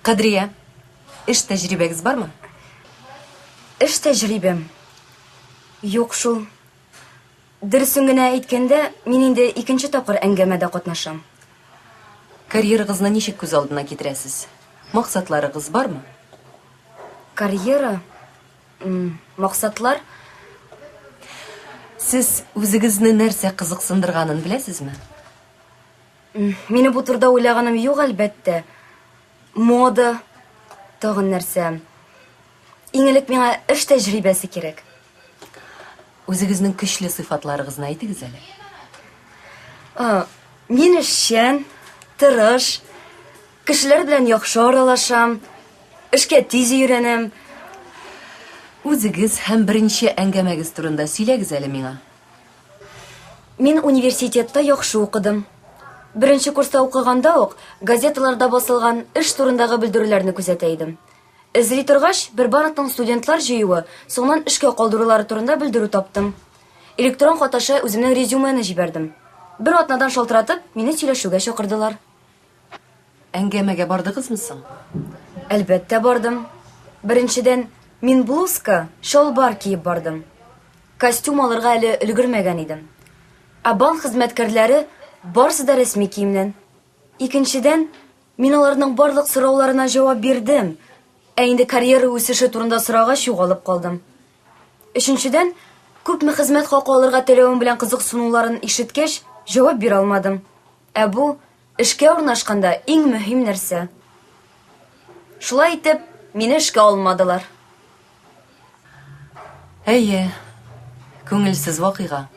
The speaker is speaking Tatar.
Кадрия, эш тәҗрибәгез бармы? Эш тәҗрибәм юк шул. Дөресен генә әйткәндә, мин инде икенче тапкыр әңгәмәдә катнашам. Карьерагызны ничек күз алдына китерәсез? Максатларыгыз бармы? Карьера, максатлар? Сез үзегезне нәрсә кызыксындырганын беләсезме? Мине бу турыда уйлаганым юк, әлбәттә. Мода, тагын нәрсә? Иң элек миңа эш тәҗрибәсе кирәк. Үзегезнең көчле сыйфатларыгызны әйтегез әле. А, мин эшчән, тырыш, кешеләр белән яхшы аралашам, эшкә тиз өйрәнәм. Үзегез һәм беренче әңгәмәгез турында сөйләгез әле миңа. Мин университетта яхшы укыдым. Беренче курста укыганда ук газеталарда басылган эш турындагы белдерүләрне күзәтә идем. Эзли торгач, бер банкның студентлар җыюы, соңыннан эшкә калдырулары турында белдерү таптым. Электрон хат аша үземнең резюмены җибәрдем. Бер атнадан шалтыратып, мине сөйләшүгә чакырдылар. Әңгәмәгә бардыгызмы соң? Әлбәттә, бардым. Беренчедән, мин блузка, чалбар киеп бардым. Костюм алырга әле өлгермәгән идем. Ә банк хезмәткәрләре барысы да рәсми киемнән. Икенчедән, мин аларның барлык сорауларына җавап бирдем. Ә инде карьера үсеше турында сорагач, югалып калдым. Өченчедән, күпме хезмәт хакы алырга теләвем белән кызыксынуларын ишеткәч, җавап бирә алмадым. Ә бу, эшкә урнашканда иң мөһим нәрсә. Шулай итеп, мине эшкә алмадылар. Әйе, күңелсез вакыйга.